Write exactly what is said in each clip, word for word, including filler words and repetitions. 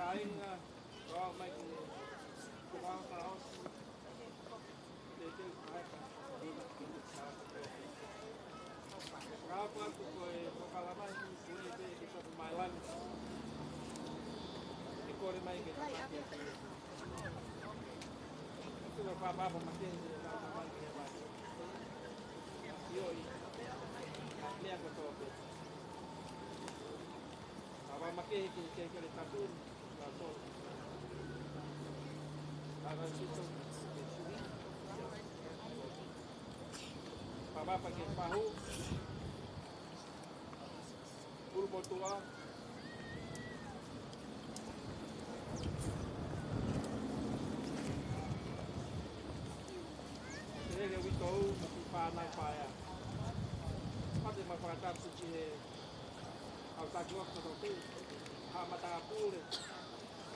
Kāinga, kau mai ki he, kau mai ki he, te te mai. Kau atu ko e, ko Kalamai, ko e te ke tapu mai lani. Ke kole mai ke tapu mai. Tuku pāpā pa make, ke tapu mai ke mai. ʻIo, ʻi. Lea ko tō pē. Pāpā make ke, ke, ke le tapu. Pāpā pa ke pahu. ʻUlumotuʻa. Ke heke uitou, mati pānau paea. Pate ma fakatapu ki he ʻAutaki ʻo Kotoku. Ha mata pule.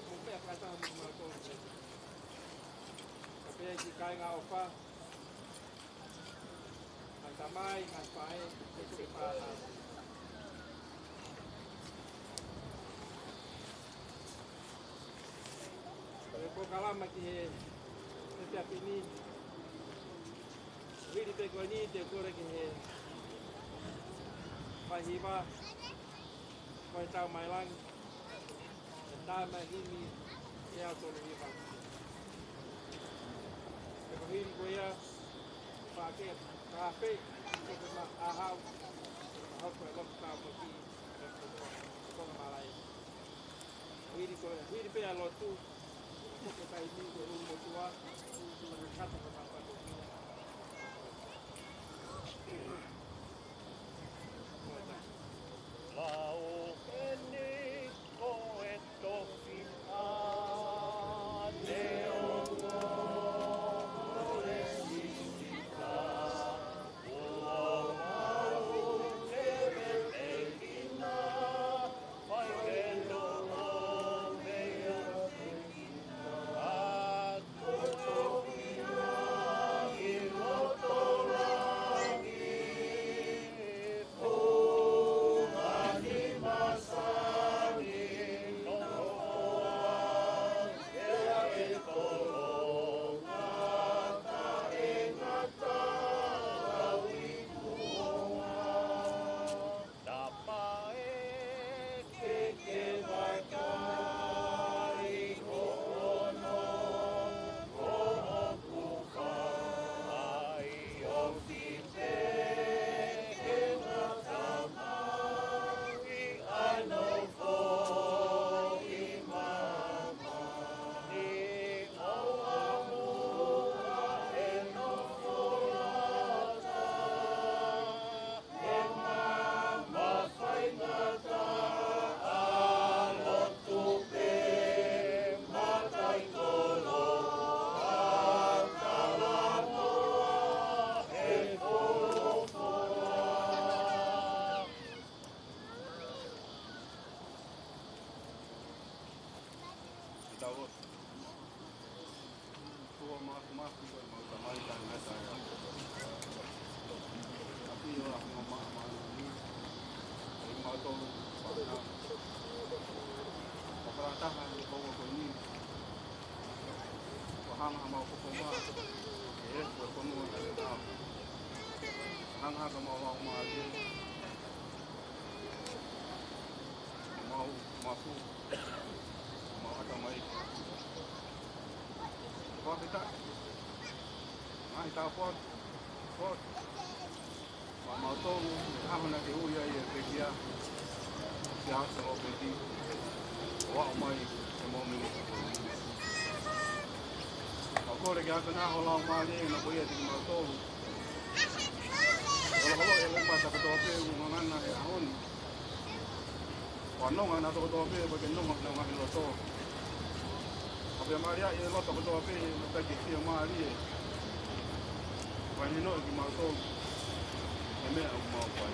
Mo pea fakataha mo ma tō. Ka pea ki kāinga ʻofa. Ngaahi tamai, ngaahi faʻē, ke tuku pānau. Ko e polokalama ki he, he pea pini. Hili pē ko eni te u kole ki he faihiva, ko e tau mai langi. Ko e tau mai himi, ʻe au tolu hiva. Ko e hili ko ia, Pake, kafe, ke ma ahau, ahau ko e lotu ka mo ki, ko e malai. Hili ko, hili pē ʻa e lotu, ko e taimi ko e ʻulumotuʻa, ko e kata ko e kata ko e. Lau eni ko e tofi ʻa e ongo ʻo e sisita. Tua maku maku ko e mau tamai tangata ia. Api o a mo ma ma ni. Ai mau tolu. Pāna. Pāpala taha ni ko ko ni. Ko hanga ha mau ko ko ma. E ko ko no na ta. Hanga ha ka mau lau ma ni. Mau maku. Mau ata mai. Fakafetaʻi. Ngaahi tāpuaki. Fakafetaʻi. Mau mautolu, ʻaho naʻa ke ui ai e pekia. Kia Solo Peti. ʻO aʻu mai, e mau mini. Mau kole ke ʻatā na ho laumālie, na ko ia te kimautolu. Holoholo e lomba takoto pē, ʻo ngangana he ʻaho ni. ʻO nonga na tokotoa pē, ʻo ke nonga, nonga he loto. ʻO pea mālie e loto kotoa pē, ʻo taʻe ke fia mālie. Fai hino e kimautolu. E meʻa ʻoku mau fai.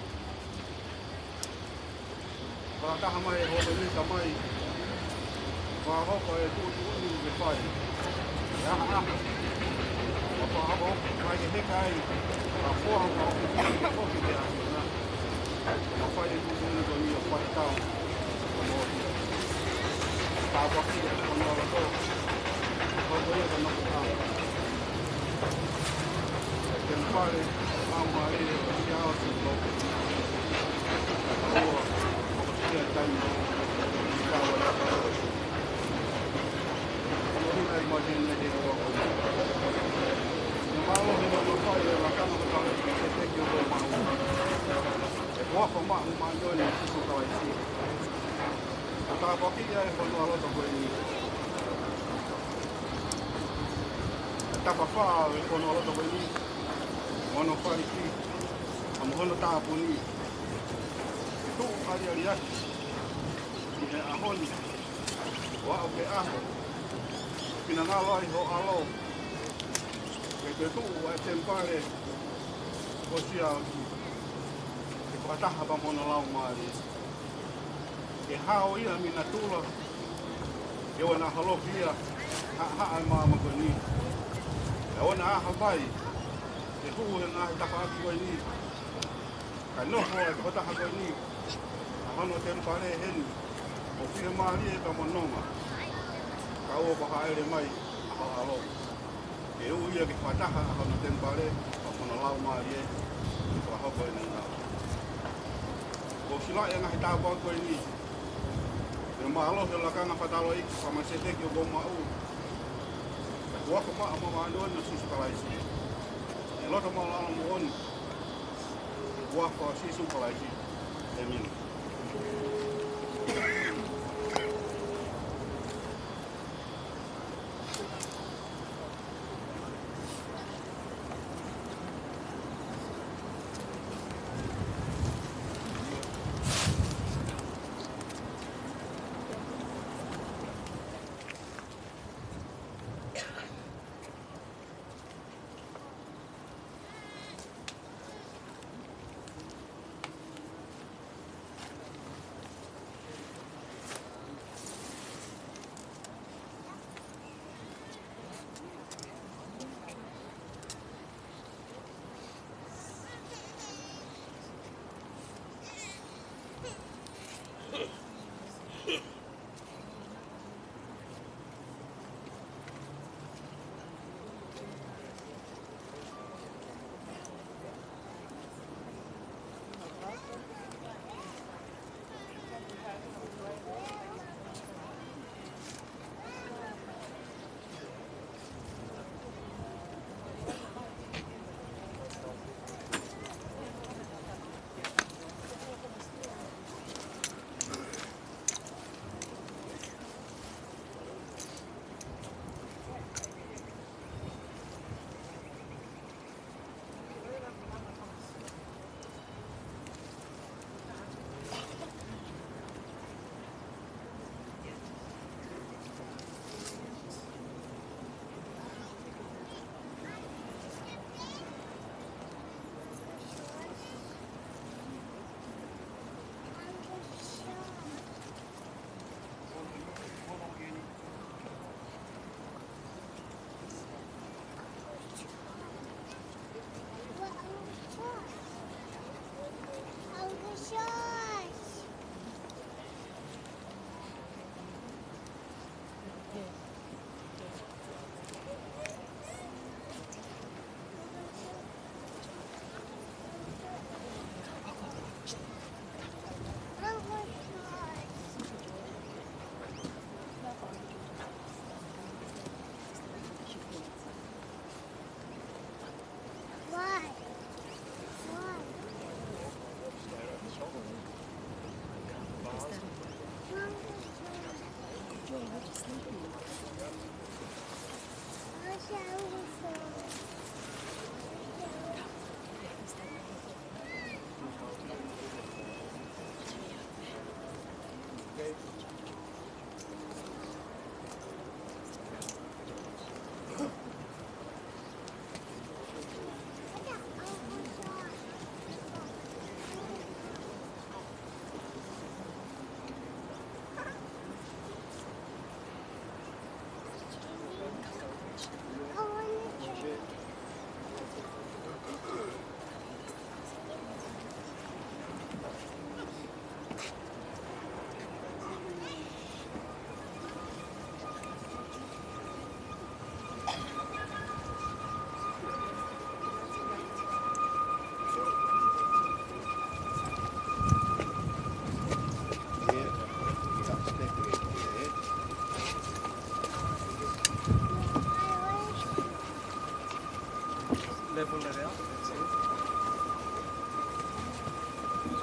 Fakataha mai e hope ni tamai. Fakahoko e tuʻutuʻuni ke fai. ʻE aha aha. Fakahoko mai ke heka ai. Fakahoko, fakahoko ki te ʻaho na. Ka fai e tuʻutuʻuni ko eni ʻo fai tau. Ka mo ia. Tāpuakiʻi e fonua loto, hoko ia ko e nofoʻanga. Temipale Laumālie ʻo e Siasi ʻo e Siʻi Lotu. Kae ʻoua ʻe ʻosi e taimi, ʻi he tau ʻa e laka ʻo e ʻOtua. Ko e ʻuhinga ia ʻoku mau teʻeki ai ke ʻoua ʻo mālō he mau fai e lakanga fakataulaʻeiki Melkiseteki ʻo Maʻu. ʻI he huafa maʻu māʻoniʻoni ʻo Sīsū Kalaisi. Ke tāpuakiʻi ʻa e fonua loto ko eni. Tapafā ʻo e fonua loto ko eni, mo hono Falisi, mo hono tāpuni. Ke tuʻu ʻaliʻaliaki ʻi he ʻaho ni, ʻo aʻu ki he ʻaho ʻe finangalo ai ho ʻAlo ke toetuʻu ʻa e temipale ʻo e Siasi, ke fakataha pea mo hono Laumālie. Ke hao ia mei natula, ke ʻoua naʻa holoki ia ʻi he haʻahaʻa ʻo e māmani ko eni. Ke ʻoua naʻa hā mai ke hū he ngaahi tafaʻaki ko eni. Kae nofo ʻa e tokotaha ko eni ʻi hono temipale heni, ʻo fiemālie pea mo nonga. Kae ʻoua kuo hāʻele mai ʻa ho ʻAlo. Ke ui ia ke fakataha ʻa hono temipale mo hono Laumālie, ke fakahoko ʻene ngāue. Kuo ʻosi laʻi ʻa e ngaahi tāpuaki ko eni ʻi he mālohi ʻo e lakanga fakataulaʻeiki Melkiseteki ʻo Maʻu. ʻI he huafa maʻu māʻoniʻoni ʻo Sīsū Kalaisi. ʻI he loto māʻulalo moʻoni. ʻI he huafa ʻo Sīsū Kalaisi. ʻĒmeni.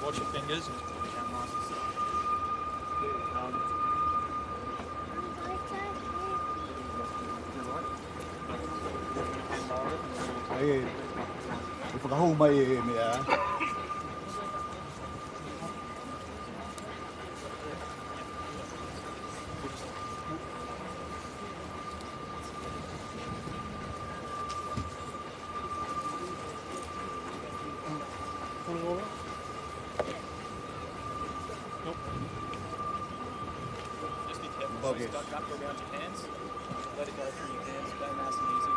Watch your fingers. Um, ʻAi, ʻe fakahou mai e meʻa. Just be careful. So it's got wrapped around your hands. Let it go through your hands. Go nice and easy.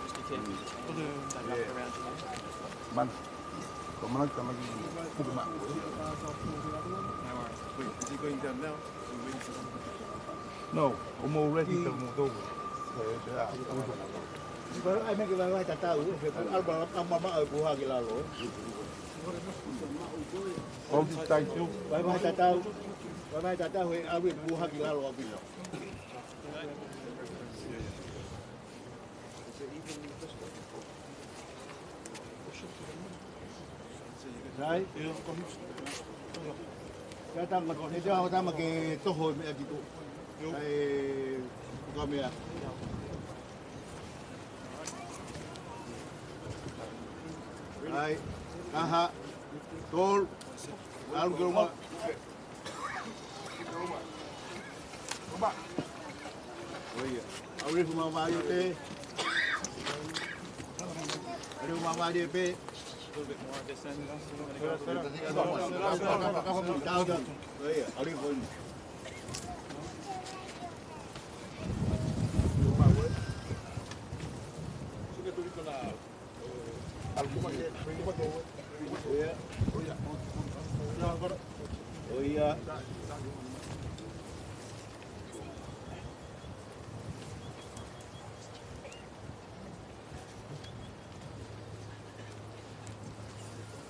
Just be careful. Don't wrap around your hand. Man. Ko mana ka mai ki puke ma. No worries. Wait, is he going down now? No, ʻoku mou ready ka mou tau. ʻAi mai ke vaivai tatau, ke alu pala ʻa mama ʻo puha ki lalo. Hold this tight too. Vaivai tatau, vaivai tatau he alu puha ki lalo ʻaupito. Sai. Ia tama, e te aho tama ke toho e meʻa ki tuʻa. Sai, ka meʻa. Sai, kaha, tolu, alu ke uma. ʻO ia. ʻAlu ʻo fuma mai ʻo te. ʻAlu ʻo fuma mai pē. Tau, tau. ʻO ia, ʻalu ʻo fuma. ʻO ia.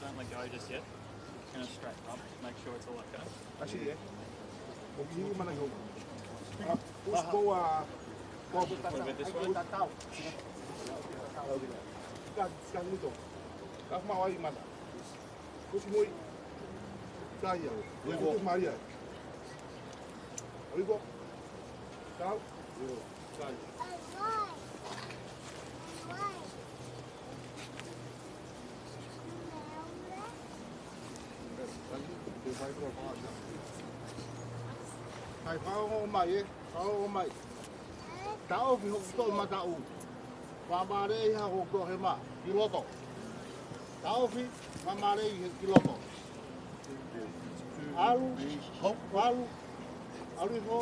Don't let go just yet. Gonna straighten up, make sure it's all okay. Actually, yeah. ʻOku ʻi mana ko. Ah, push ko a. What about this one? Ka, ka nito. Ka ma wai mana. Push mo. Ka ia. Push mo. Maria. Olivo. Tau. Tau. Hai, fakaongo mai, ē. Fakaongo mai. Taʻofi hoku toʻomataʻu. Fakamālieʻi hoku toʻohema ki loto. Taʻofi, fakamālieʻi ki loto. ʻAlu, hop, ʻalu. ʻAlu hifo,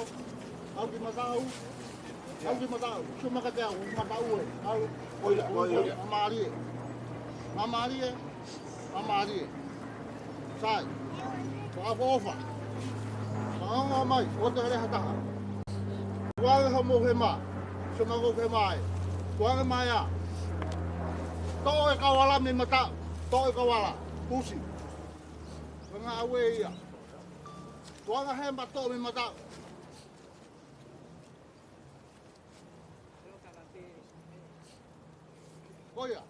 ʻalu ki mataʻu. ʻAlu ki mataʻu. Sio mai kiate au, mataʻu ē. ʻAlu, ʻo ia, ʻo ia. Fakamālie. Fakamālie. Fakamālie. Sai. Fakaʻofoʻofa. Fakaongo mai, ʻoua te ke lea ha taha. Tukuange hoʻomou hema. Sio mai hoʻomou hema ē. Tukuange mai ā. Toʻo e kau ala mei mataʻu. Toʻo e kau ala. Push. Ko e ngāue ia. Tukuange hema toʻo mei mataʻu. Ko ia.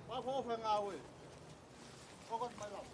Fakaʻofoʻofa e ngāue. Focus mai lava.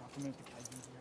I'll come in with the cage in here.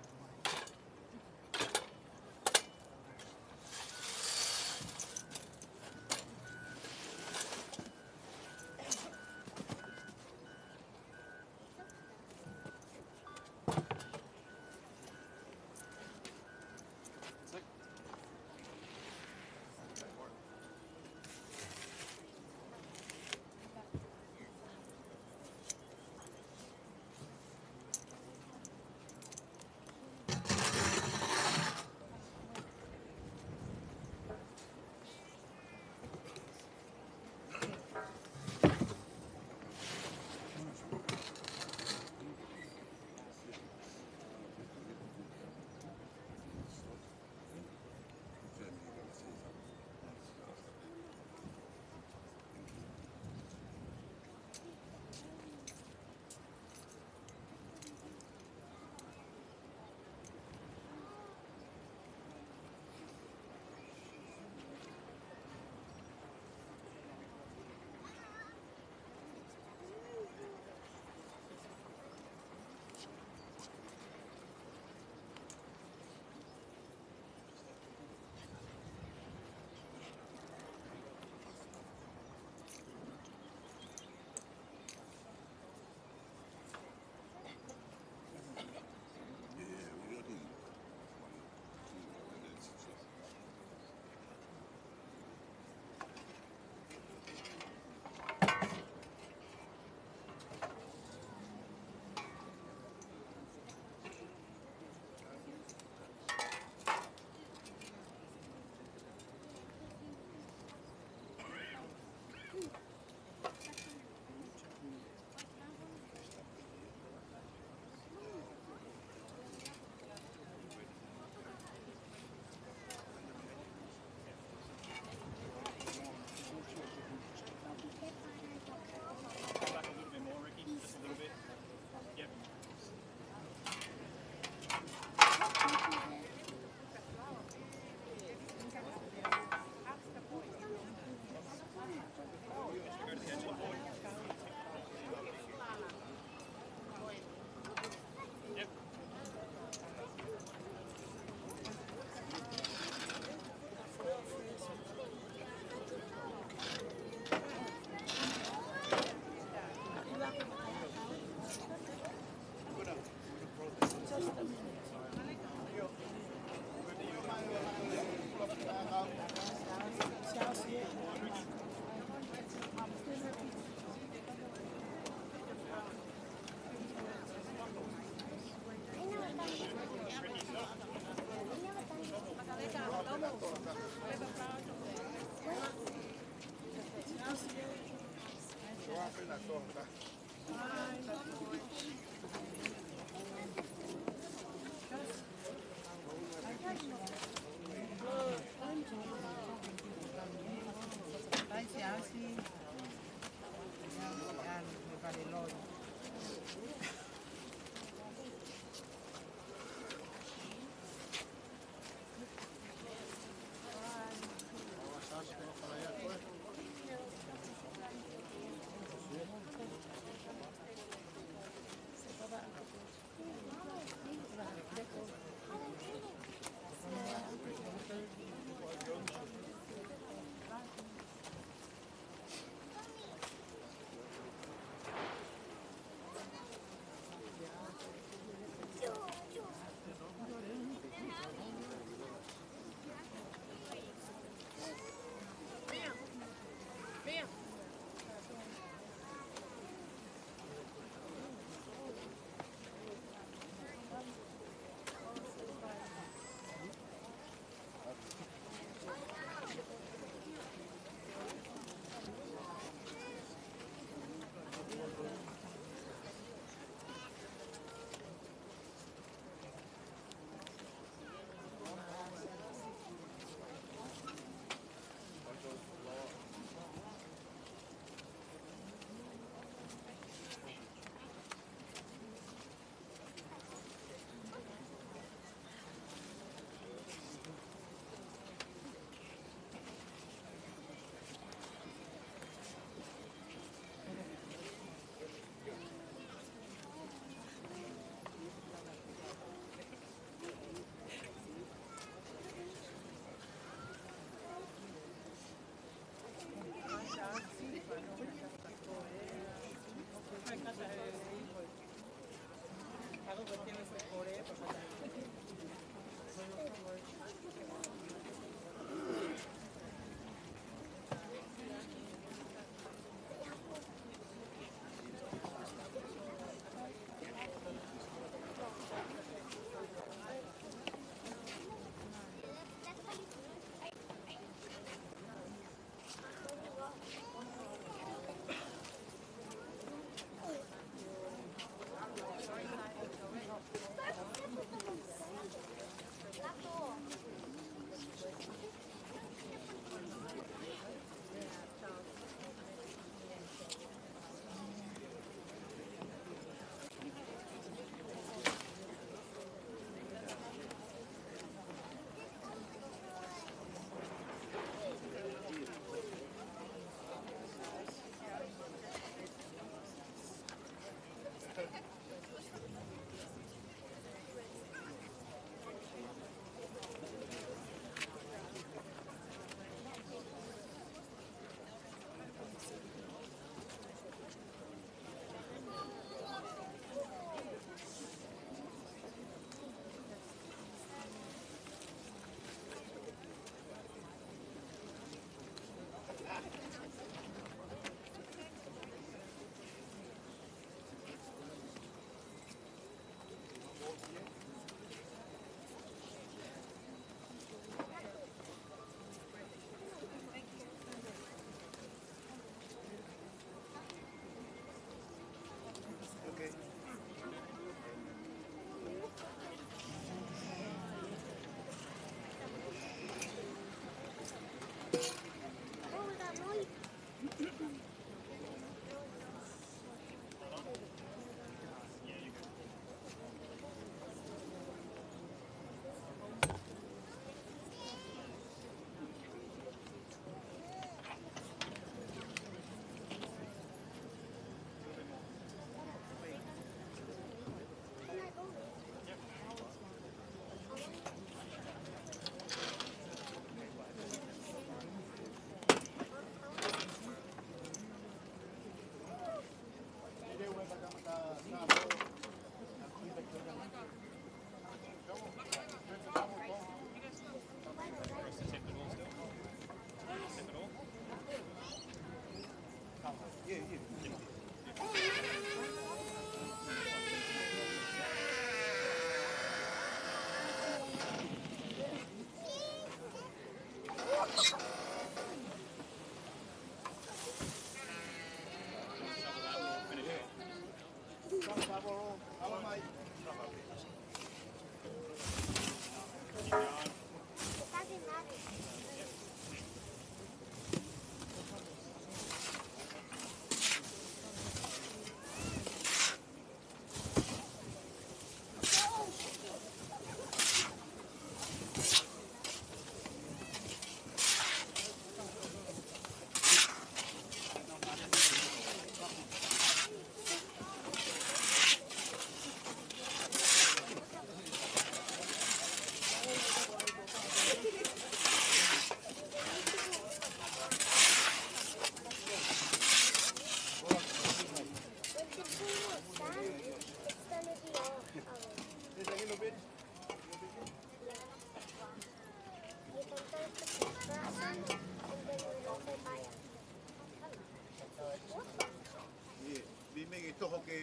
Ē, meimei ke toho ke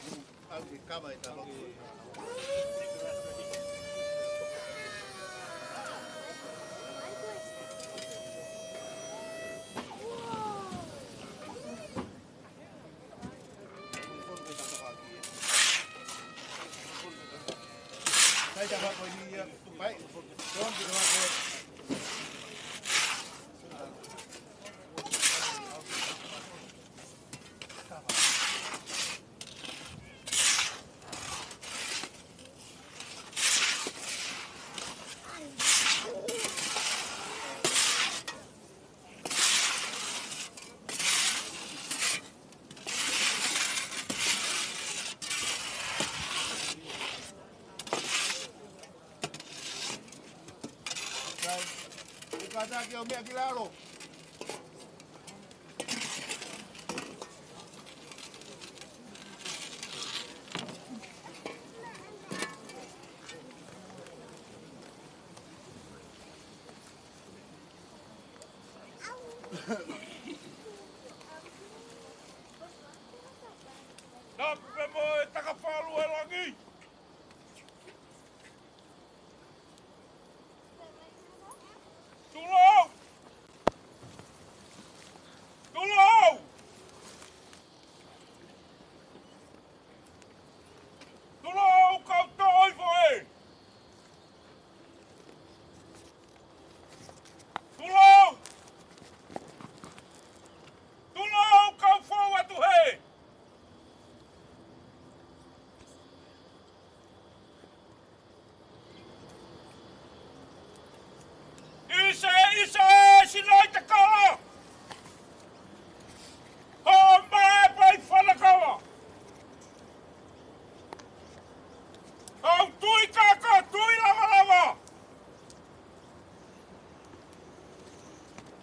mu-, au ke kama e talo. Sai, tā ko eni ia, tupai. Tuan ki te wake. Sai. Uka taki o meʻa ki lalo. Tapu pē mo e takafalu e langi. Tulou! Tulou! Tulou, kau toʻo ifo ē! Tulou! Tulou, kau fou atu hē! ʻIsa, ʻisa, sino i te kala. Ho mai pai fanakawa. Au tui kaka, tui lavalava.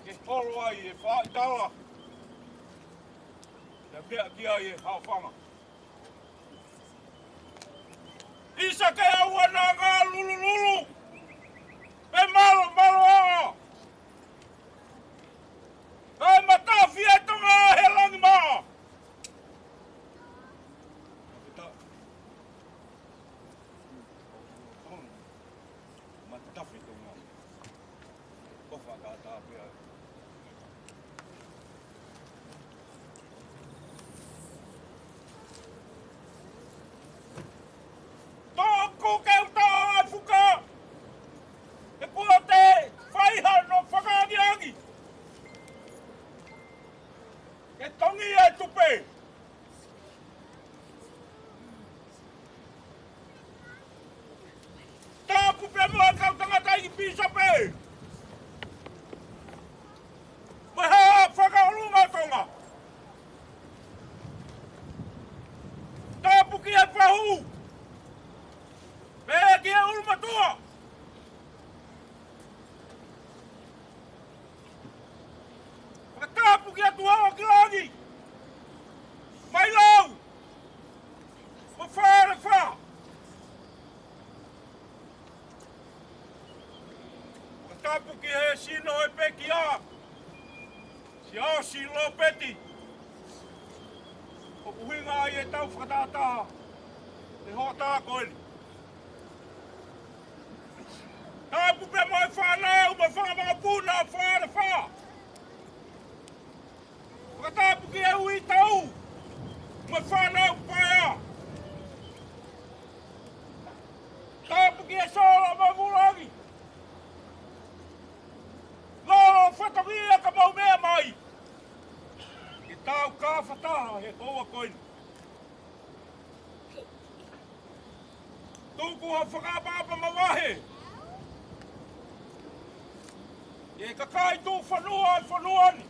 Ke holo ai e faʻitala. Ia meʻa ki ai e haofanga. ʻIsa ke au ana ngā lulululu. Pe malo, malo a. Kae matafi e Tonga he langi mā. Matafi Tonga. Ko fakatāpē ai. Tō ku ke uta ai fuka. He kuo te fai hano fakaangiangi. Ke tongi e tupe. Tapu pē mo e kau tangataʻeiki pīsope. Mo e Haʻa Fakaʻolunga Tonga. Tapu ki he fahu. Pea ki he ʻulumatua. Fakatapu ki he ʻOtua ʻoku ʻi langi. Mai lau. Mo Fale Fā. Fakatapu ki he sino e pekia. Siaosi Lopeti. ʻOku ʻuhinga ai e tau fakatātā. E hoʻatā ko eni. Tapu pē mo e fānau mo e fanga makapuna Fale Fā. Fakatapu ki he uitau mo e fānau paea. Kuo fakaʻapaʻapa mavahe ʻe he kakai tuʻufonua ʻo e fonua ni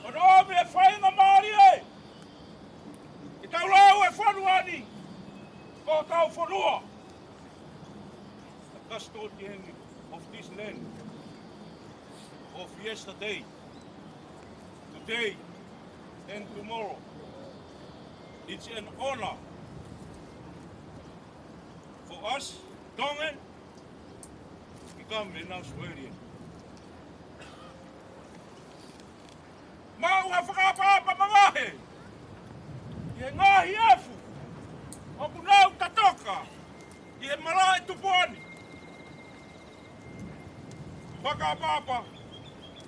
ʻo nau ʻomi e faingamālie ke tau lau e fonua ni ko hotau fonua. The custodian of this land, of yesterday, today, and tomorrow. It's an honor for us Tongan to become an Australian. Mau ha fakaʻapaʻapa mavahe ʻi he ngaahi efu ʻoku nau tatoka ʻi he malaʻe tupuʻa ni. Fakaʻapaʻapa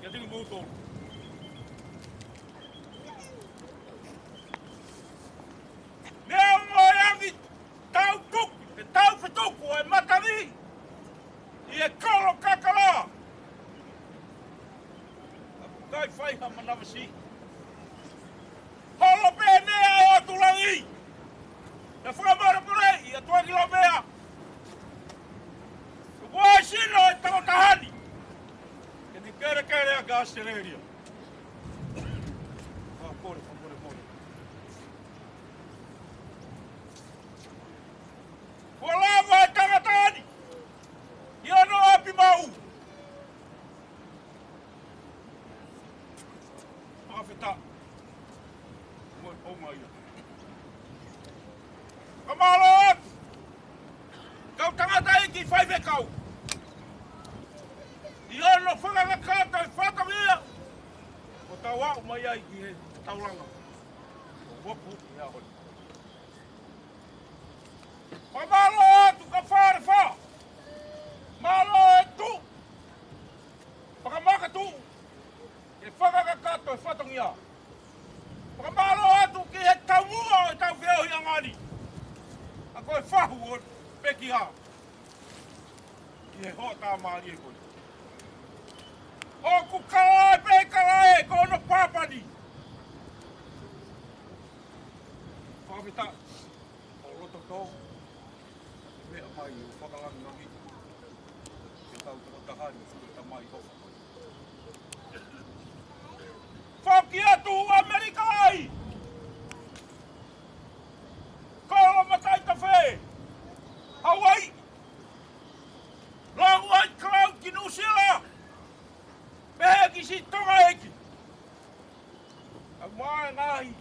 kiate kimoutolu. Neongo e angi tau tuki, pe tau fetuku ʻo e matangi ʻi he kolo kakala, ka ʻoku ʻikai fai ha manavasiʻi. Holo pē meʻa ʻo e ʻOtu Langi. Naʻe fakamolemoleʻi ʻa Tuʻangilaumea ko e sino ʻo e tangata ni ke ne kelekele ʻaki ʻa ʻAositelēlia. Fakakole, fakamolemole. Kuo lava e tangata ni ʻi hono ʻapi maʻu. Fakafetaʻi. Mo e ʻofa ia. Fakamālō atu kau tangataʻeiki faifekau ʻi hono fakakakato e fatongia ʻo tau aʻu mai ai ki he taulanga ʻo Vuapu he ʻaho ni. Fakamālō atu kau Fale Fā. Mālō e tuʻu, fakamakatuʻu e fakakakato e fatongia. Fakamālō atu ki he taumuʻa ʻo e tau feohiʻanga ni, ʻa ko e fahu ʻo e pekia ʻi he hoʻatā mālie ko eni. ʻOku kalaʻe pē kalaʻe ko hono pāpani. Fakafetaʻi. ʻO loto tō, meʻa mai ʻo fakalangilangi ke tau tokotahani, ke tamai hofa. Foki atu ʻAmelika ai, kolo Mataʻitafe, Hauaiʻi, lau ai kalaʻu ki Nuʻusila, pehē ki siʻi Tonga ʻEiki. ʻAu mai ngaahi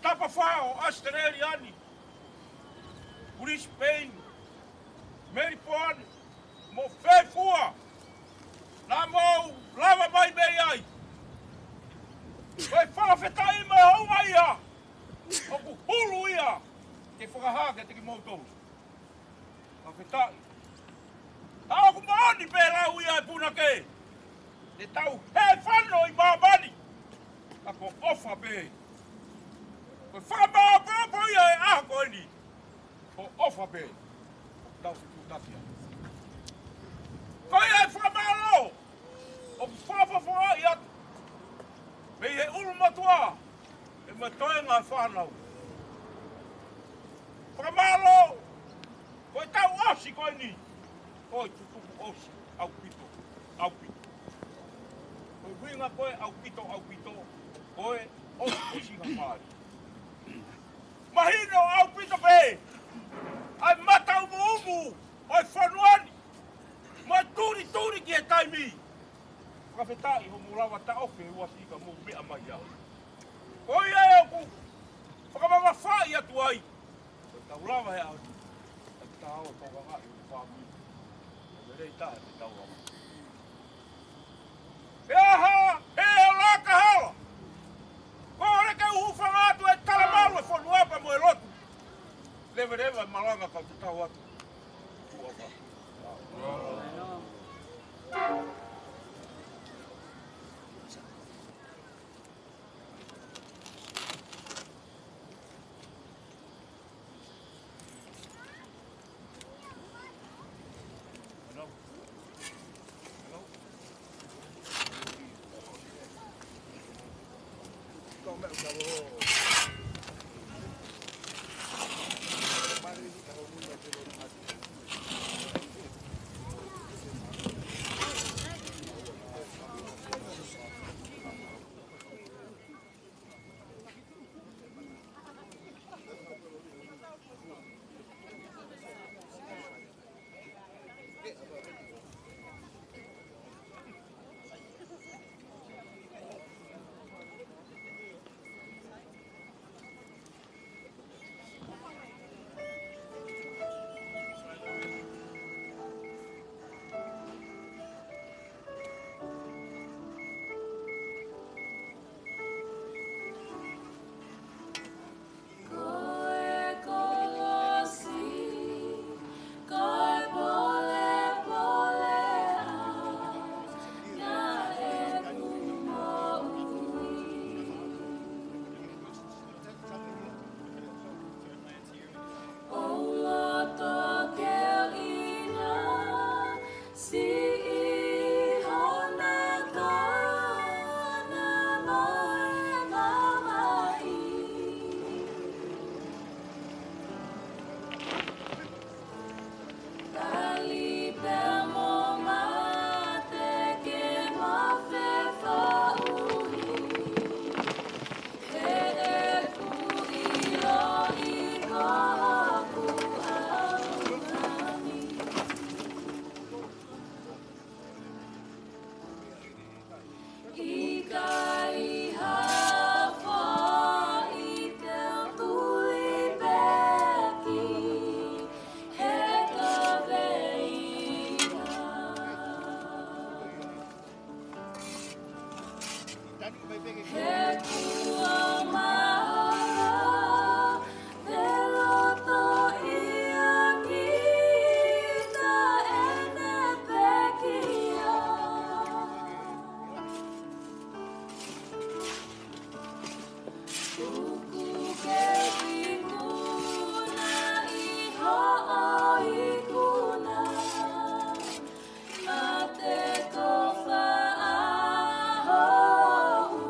tapafā ʻo ʻAositelēlia ni, Brisbane, Melbourne, mo fē fua, naʻa mou lava mai mei ai. Ko e fakafetaʻi mo e houngaʻia ʻoku hulu ia ke fakahā kiate kimoutolu. Fakafetaʻi. Ka ʻoku moʻoni pē lau ia ʻa e punake, te tau hē fano ʻi māmani, ka ko e ʻofa pē. Ko e fakamaopoopo ia ʻo e ʻaho ko eni, ko e ʻofa pē. Tau fetuʻutaki ai. Ko ia e fakamālō ʻoku fakafofongaʻi atu mei he ʻulumotuʻa pea mo e toenga e fānau. Fakamālō, ko e taʻu ʻosi ko eni, ko e tutuku ʻosi ʻaupito, ʻaupito. Ko e ʻuhinga ko e ʻaupito, ʻaupito, ko e ʻosi, ʻosi ka mali. Mahino ʻaupito pē ʻa e mataumumu ʻo e fonua ni, mo e tulituli ki he taimi. Fakafetaʻi hoʻomou lava taʻofi e uasi ka mou meʻa mai au. Ko ia ʻoku fakamamafaʻi atu ai, ko e tau lava he ʻaho ni, ʻa e tau ʻo tau kangaʻi ʻo fāmili. Ko e lelei taha te tau lava. He aha, he ola kahala. Ko e leke uhu fanga atu e talamalu e fonua pea mo e lotu. Leveleva e malanga kau tatau atu. Tuʻa ka. Ko e kolosi, ko e polepole ʻa ʻeku moʻui. ʻOu loto ke ʻiloʻi siʻi hona kona mo e mamahi. Tali pea mo mate ke mo fefaʻuhi. He ʻoku ou ʻiloʻi ko hoku ʻAulani. ʻIkai ha foʻi te u tuli pē ki he kaveinga. He kuo mahalo te loto ia ki taʻene pekia. ʻOku ke ikuna ʻi hoʻo ikuna, mate ko faʻa hoʻu.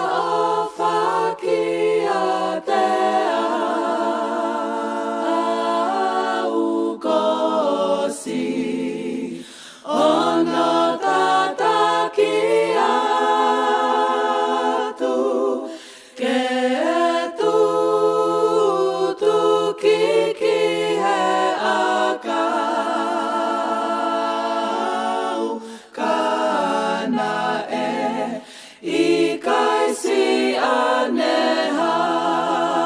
Fakaʻofa kiate au ko siʻono tataki atu ke tutuki ki he ʻakau, ka naʻe ʻikai siʻane hanu.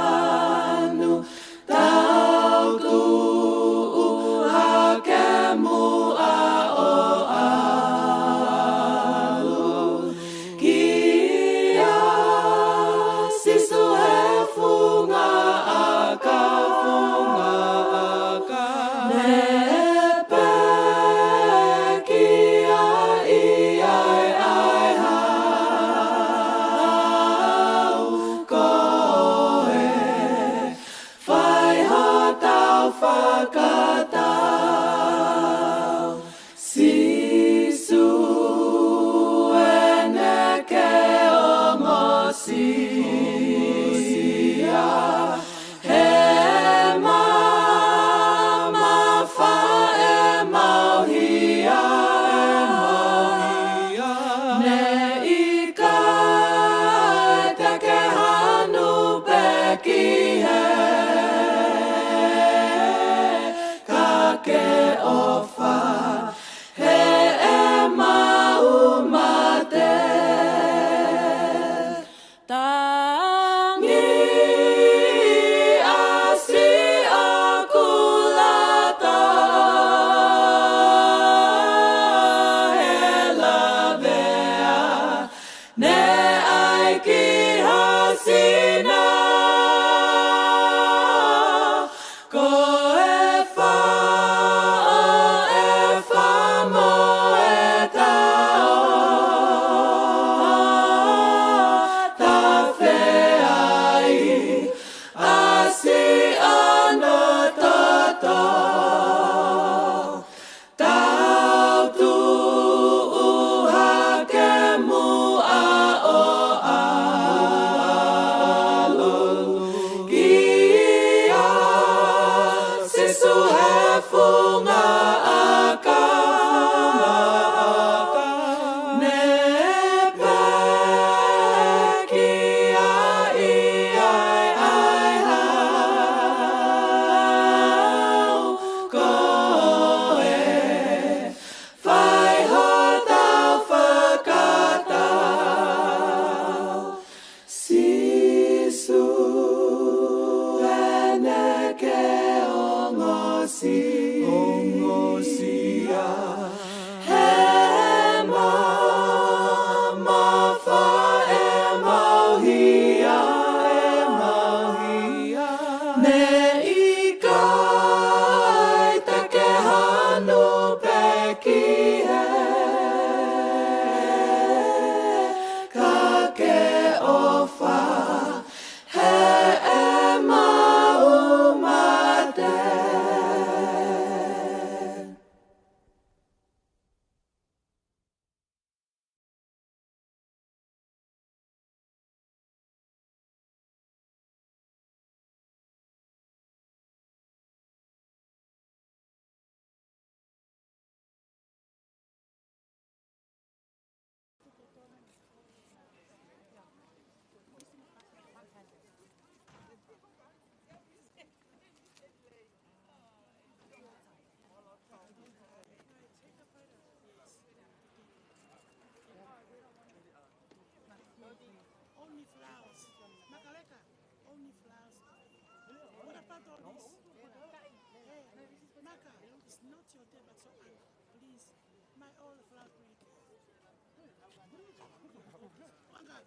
Tau tuʻu hake muʻa ʻo ʻalu kia Sīsū he funga ʻakau. Funga ʻakau. Neʻe pekia ʻi ai ʻa e hau ko ē. Fai hotau fakatau. Sīsū ʻene ke ongosia. He mamafa ʻemau hia. Neʻe ʻikai te ke hanu pē ki hē, ka ke ʻofa heʻemau mate. Tangi ʻa siʻoku loto he lavea, neʻe ʻai ki ha sino. Ko e fā ʻo e fā mo e tao, tafe ai ʻa siʻono toto. Tau tuʻu hake muʻa ʻo ʻalu kia Sīsū he funga ʻakau. Neʻe pekia ʻi ai ʻa e hau ko ē. Fai hotau fakatau. Sīsū ʻene ke ongosia. He mamafa ʻemau hia, ʻemau hia. Neʻe ʻikai te ke hanu pē ki hē, ka ke ʻofa heʻemau mate. Only flowers. Makaleka, only flowers. What about all this? Hey, Maka, it's not your day, but so, uh, please, my all flowers, please. Maka, I can get that. Wait, no, we don't, no, no, no, no, no.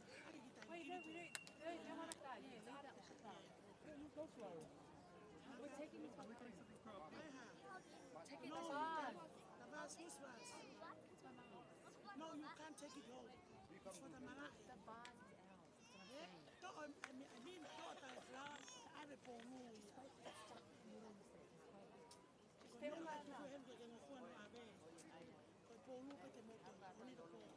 We're taking this one. Take it. No, you can't. The vase, whose vase? No, you can't take it home. It's for the malaʻe. The vase is ours. That's what I'm saying. Eh? Don't, I, I mean, I mean, don't, the flower, I have a poulu. It's stuck. Ko e meʻa ʻoku ke helu ke ke ngofua noa pē. Ko e poulu pē te mou tau. Only the poulu.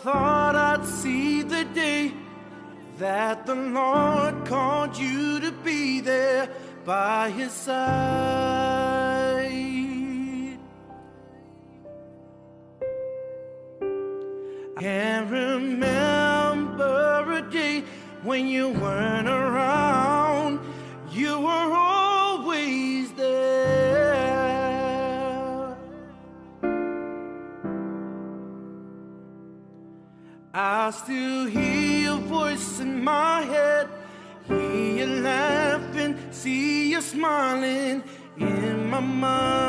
Thought I'd see the day that the Lord called you to be there by his side. I can remember a day when you weren't around. You were always there. I still hear your voice in my head. Hear you laughing, see you smiling in my mind.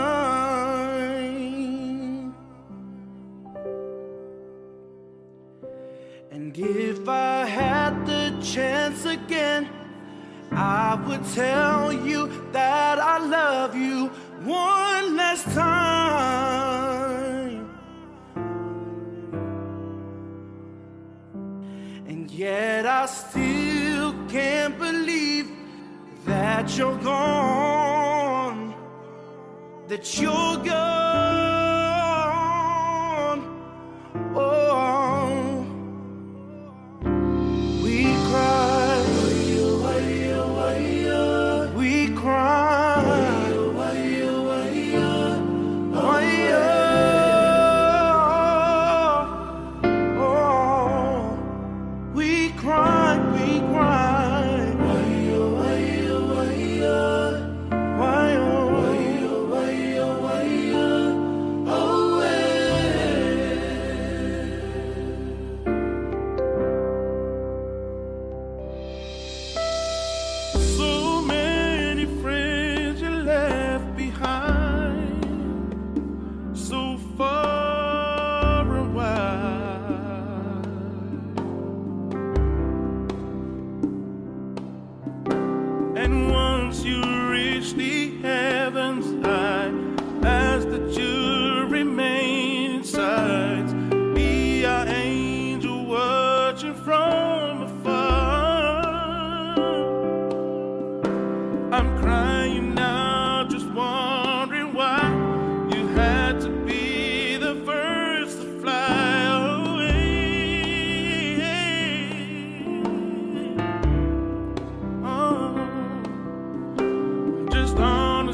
And if I had the chance again, I would tell you that I love you one last time. And yet I still can't believe that you're gone, that you're gone. Oh, we cry, we cry, oh, we cry, we cry. Why, oh, why, oh, why, oh. Why, oh, why, oh, why, oh, why, oh, oh, eh. So many friends you left behind, so far and wide. And once you reach the heavens, I ask that you remain inside. Be our angel watching from afar. I'm crying now, just wondering why you had to be the first to fly away. Oh, just on a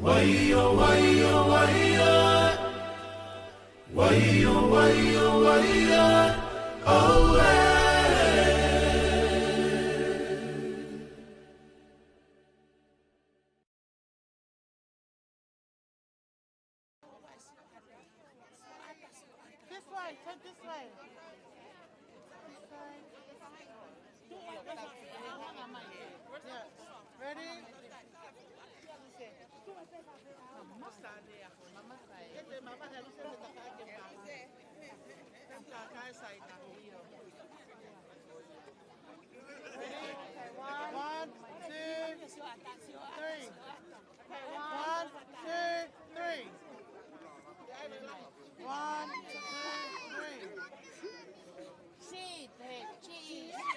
Why, oh, why, oh, why, oh. Why, oh, why, oh, why, oh. Oh, eh. This way, turn this way. This way. Yeah. Ready? One, two, three. One, two, three. One, two, three. Cheese, cheese. Cheese.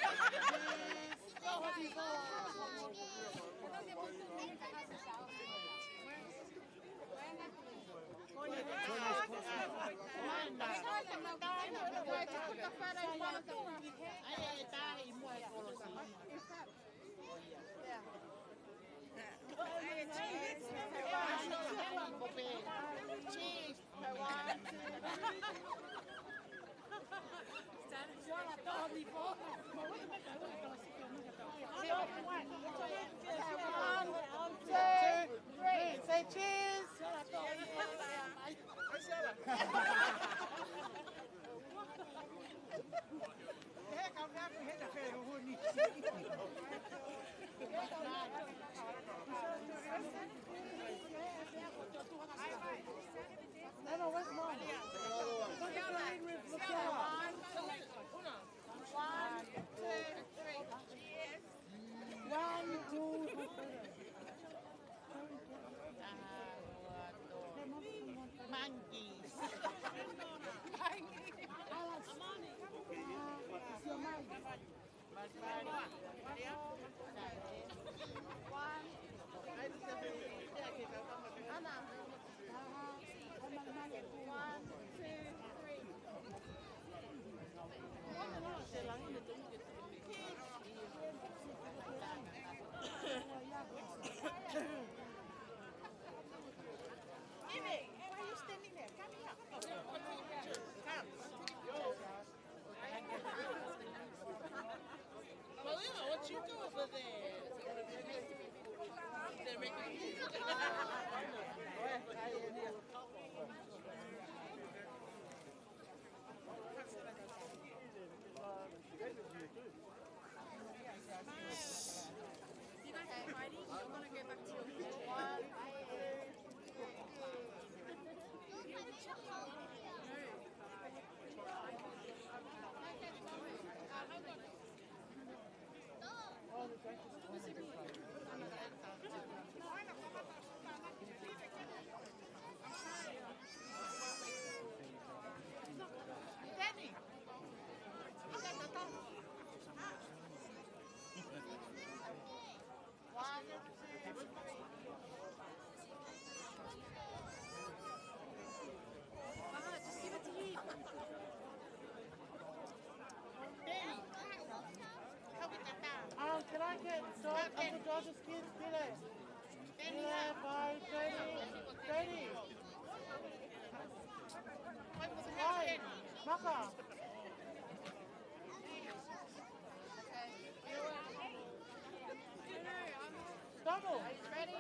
Double. Ready?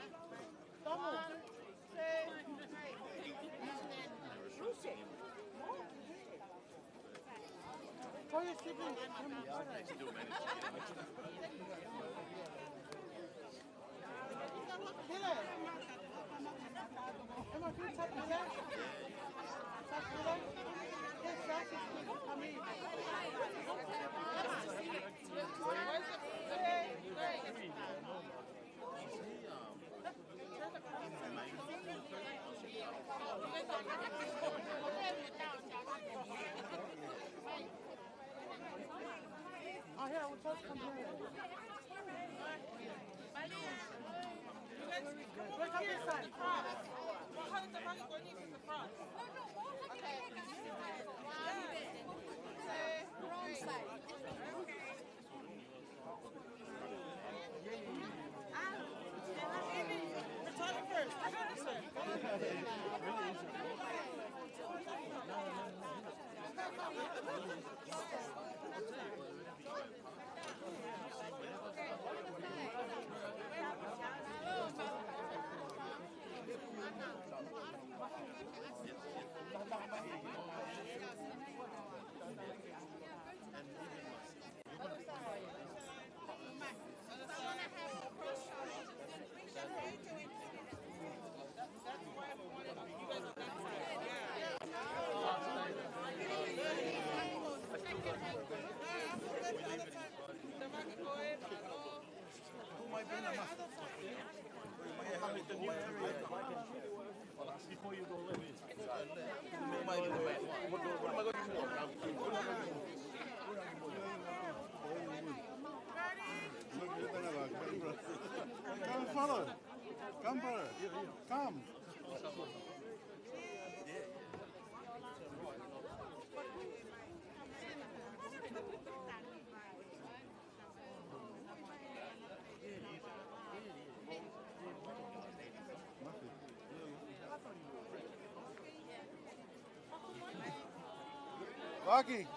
Double. One, two, three. Call your siblings. Come on, can you tap your leg? Tap your leg. Yes, that's it. Come in. Oh, here, we'll just come here. We'll come this side. Wrong side. Come, follow. Come, brother. Come. Vaki.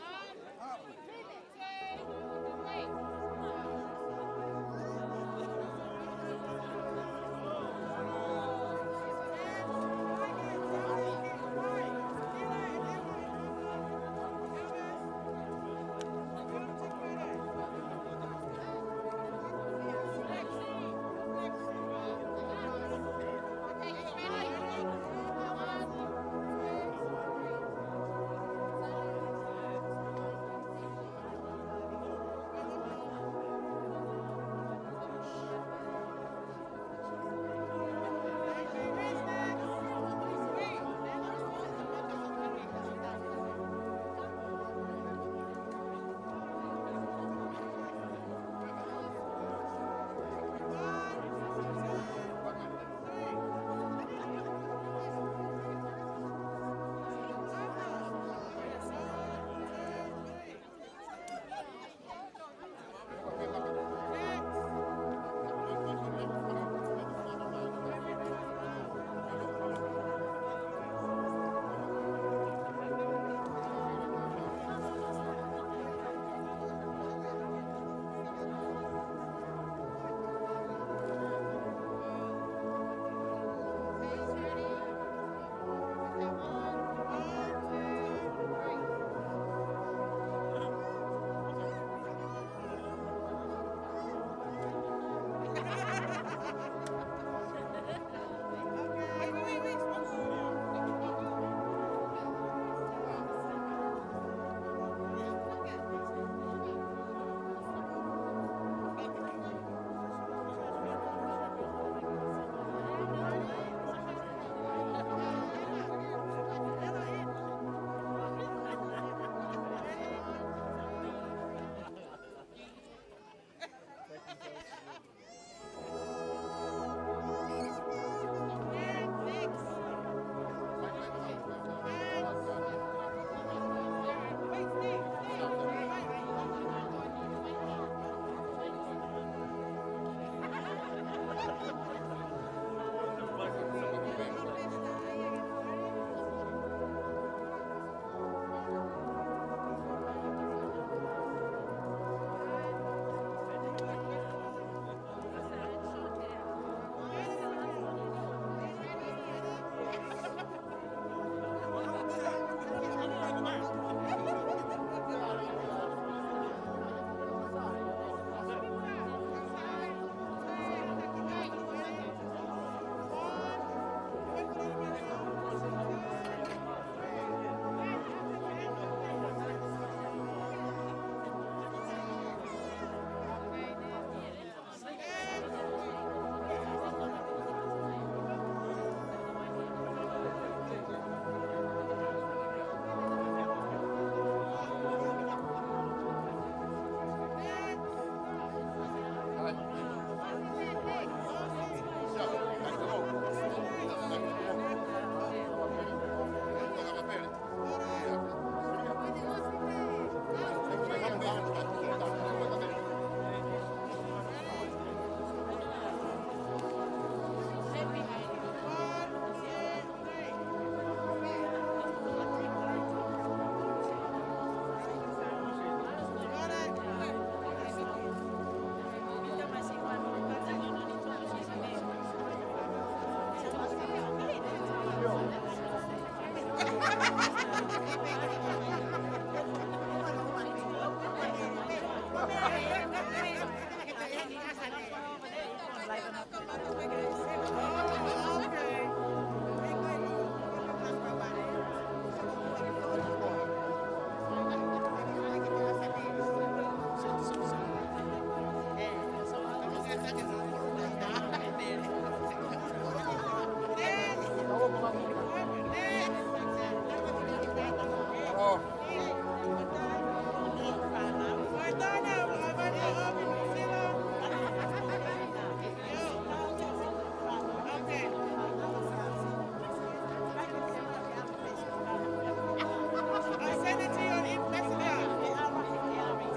I send it to you on Messenger.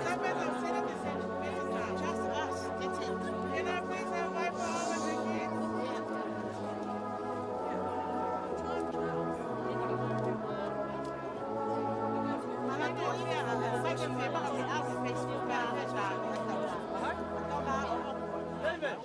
Sometimes I'll send it to send Messenger. Just us, that's it. Can I please have Wi-Fi over the kids? David.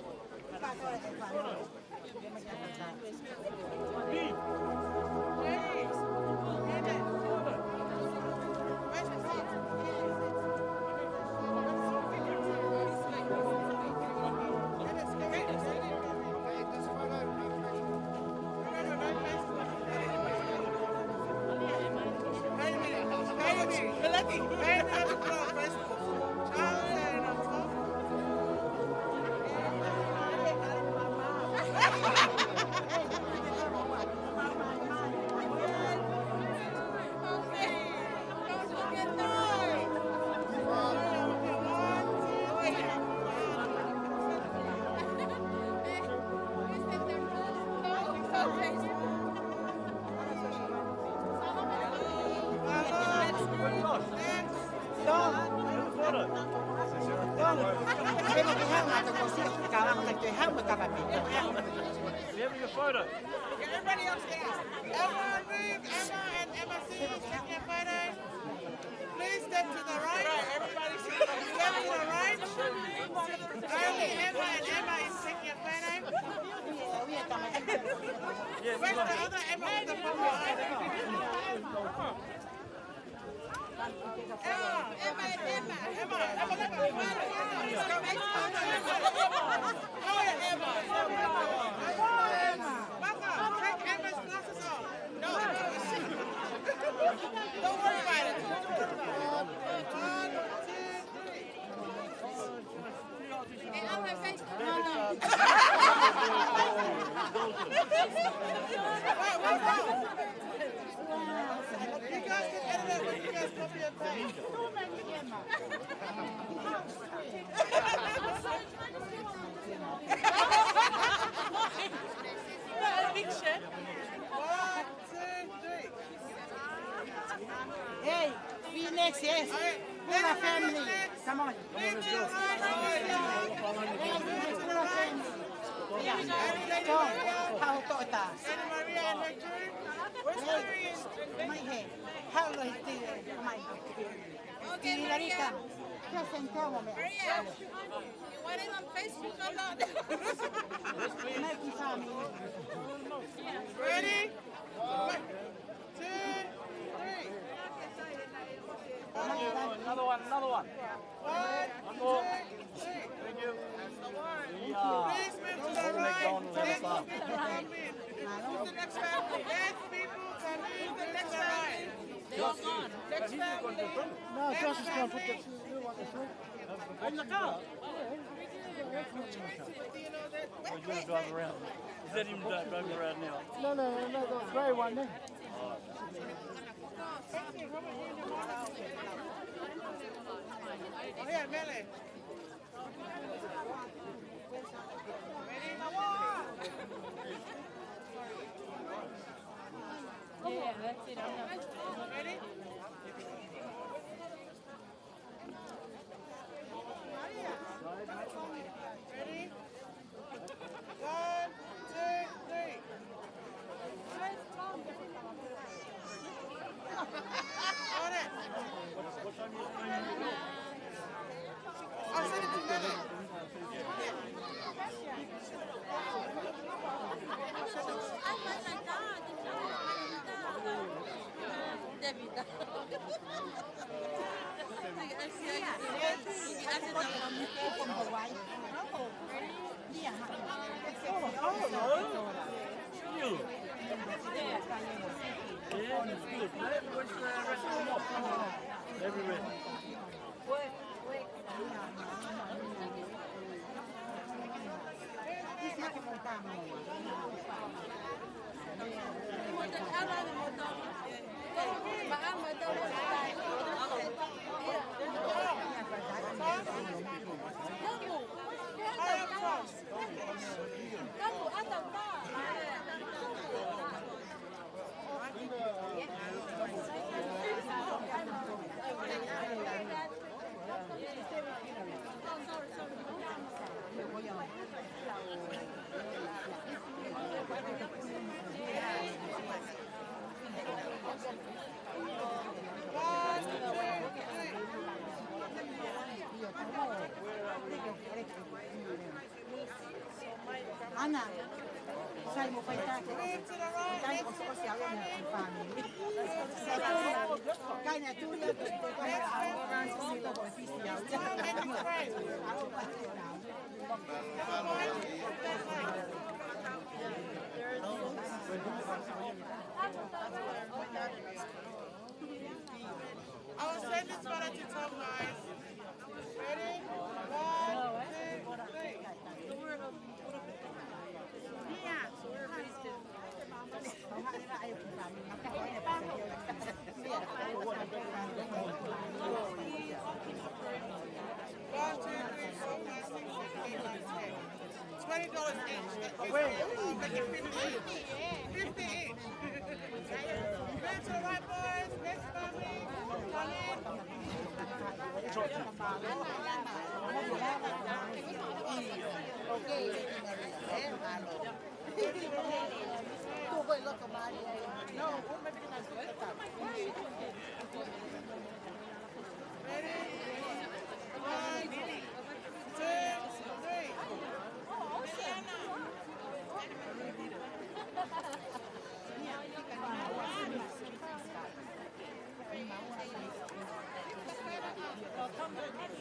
Everybody upstairs. Emma, move. Emma and Emma, see, take your photo. Please step to the right. Step to the right. Only Emma and Emma is taking a photo. Where's the other Emma with the purple eye? Emma, Emma, Emma, Emma, Emma. Oh, yeah, Emma. Emma. Maka, take Emma's glasses off. No. Don't worry about it. One, two, three. Wait, what's wrong? You guys can edit it when you guys copy and paste. Picture. One, two, three. Hey, Phoenix, yes. All right. Puna family. Come on. Hey, Phoenix, Puna family. Yeah. John, how to ta? Anna Maria and her crew. Where's Maria? My head. How do I do it? My head. Okay, Maria. Maria, you want it on Facebook or not? Ready? One, two, three. Another one, another one. One, two, three. Thank you. Please move to the right. Let people come in. Who's the next family? Let people come in. Who's the next family? They're all gone. Next family. No, Josh is gonna put the new one this way. In the car. Or you gonna drive around? Is that him dri-, driving around now? No, no, no, no, the gray one, eh? Oh, yeah, Mele. Yeah, that's it. I'm not. Ready? One, two, three. On it. I'll send it to Mele. Yeah, it's good. Let, where's the rest of the mop? Everywhere. Ana, sai mo fai take. Kai ko so si awe mo fami. Kai na tulia ko ko ko ko ko ko ko ko ko ko ko ko ko. I will send this photo to Tom, guys. Ready? One, two, three. One, two, three, four, five, six, seven, eight, nine, ten. Twenty dollars each. Wait. Make it fifty each. Fifty each. Move to the right, boys. Next family. Come in.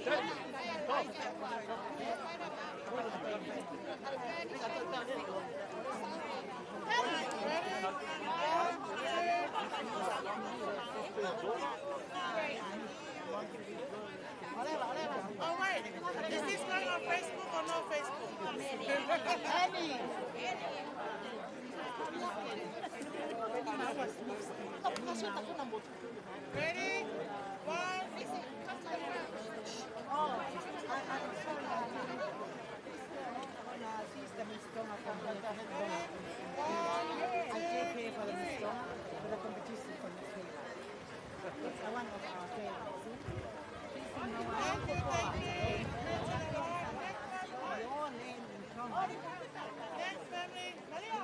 Ready? One, two, three. All right. Is this going on Facebook or no Facebook? Ready? One. One, two, three. It's one of our favorites. Thank you, thank you. Your name in Tonga. Next family. Maria.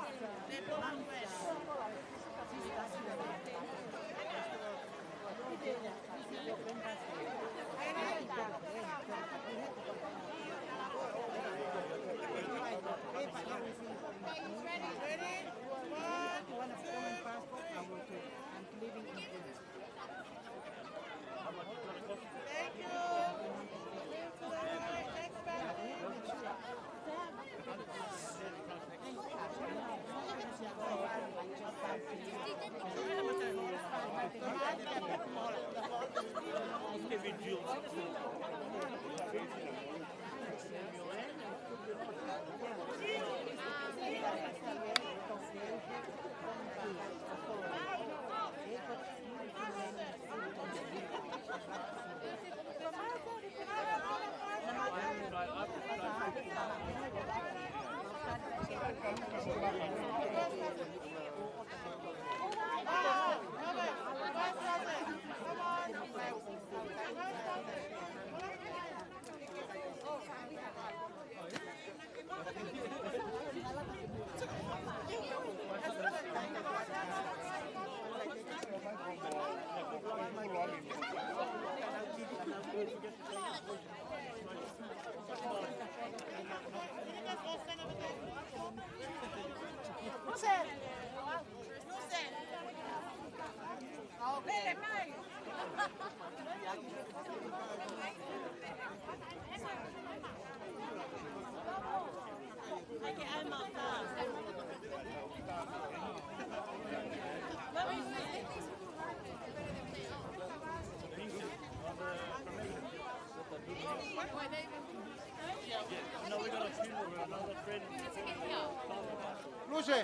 Luse,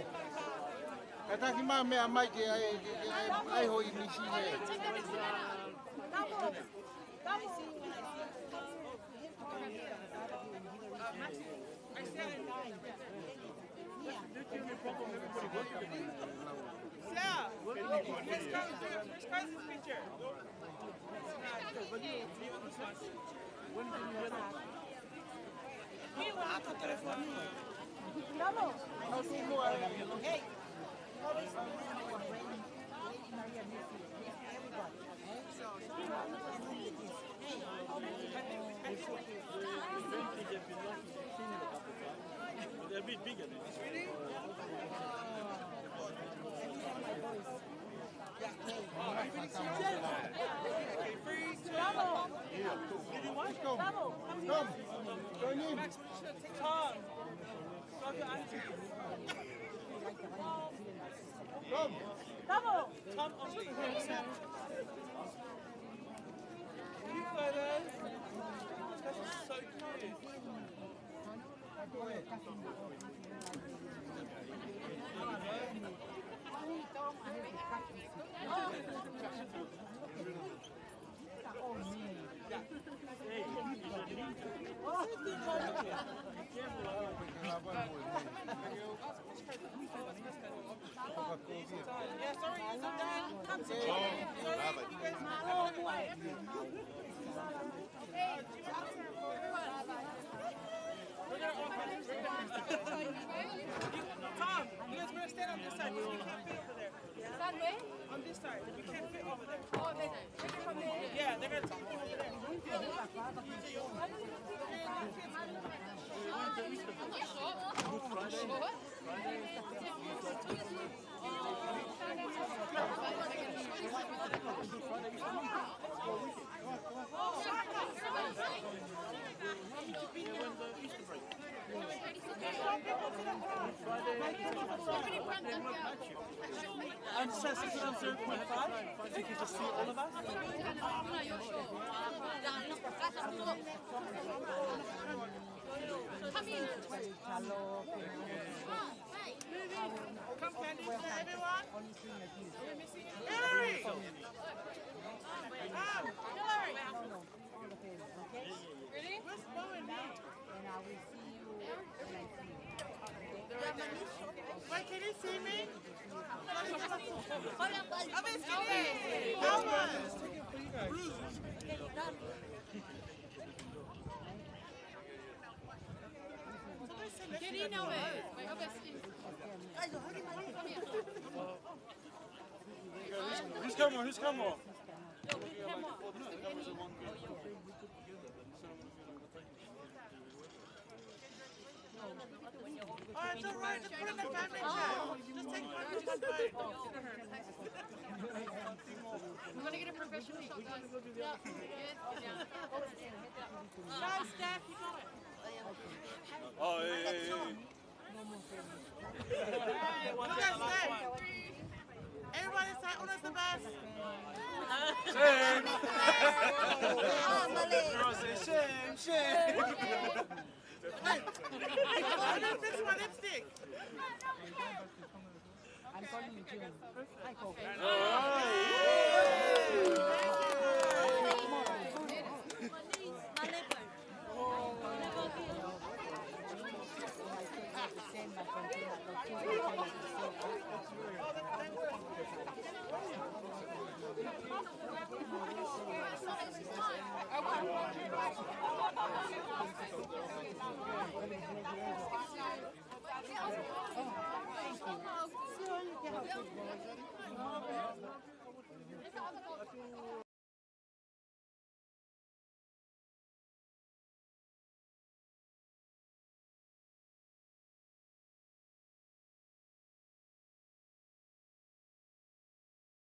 kātaki mai meʻa mai ke ʻai, ke, ke ʻai, ʻai hoʻo ʻinisi he. Sir, let's go do a first cousin's picture. Hey. They're a bit bigger than this. Come. Join in. Tom. Come. Tom only. Can you play those? This is so cute. Yeah, sorry, it's okay. Sorry, you guys. Tom, you guys better stand on this side 'cause we can't fit over there. That way? On this side. We can't fit over there. Oh, they take it from there. Yeah, they're gonna take it over there. I'm not sure. I'm not sure. And Seth is on zero point five, if you can just see all of us. Come in. Come, Candy, everyone. Hillary! Come. Hillary! Ready? Where's Bo and me? And I will see you when I see you. Wait, can you see me? Hold on, buddy. Hold on. Qué lindo, güey. Guys, hurry, man. Who's camera? Who's camera? Oh, it's all right. Just put it in the family chat. Just take photos and put it. We want to get a professional shot, guys. Yeah. Good. Yeah. Nice, Steph. You got it. Oh, yeah, yeah, yeah. Look at that. Everybody say, "Una's the best." Shame. Girls say, "Shame, shame." Hey, I didn't fix my lipstick. I'm calling you June. Hi, Coco.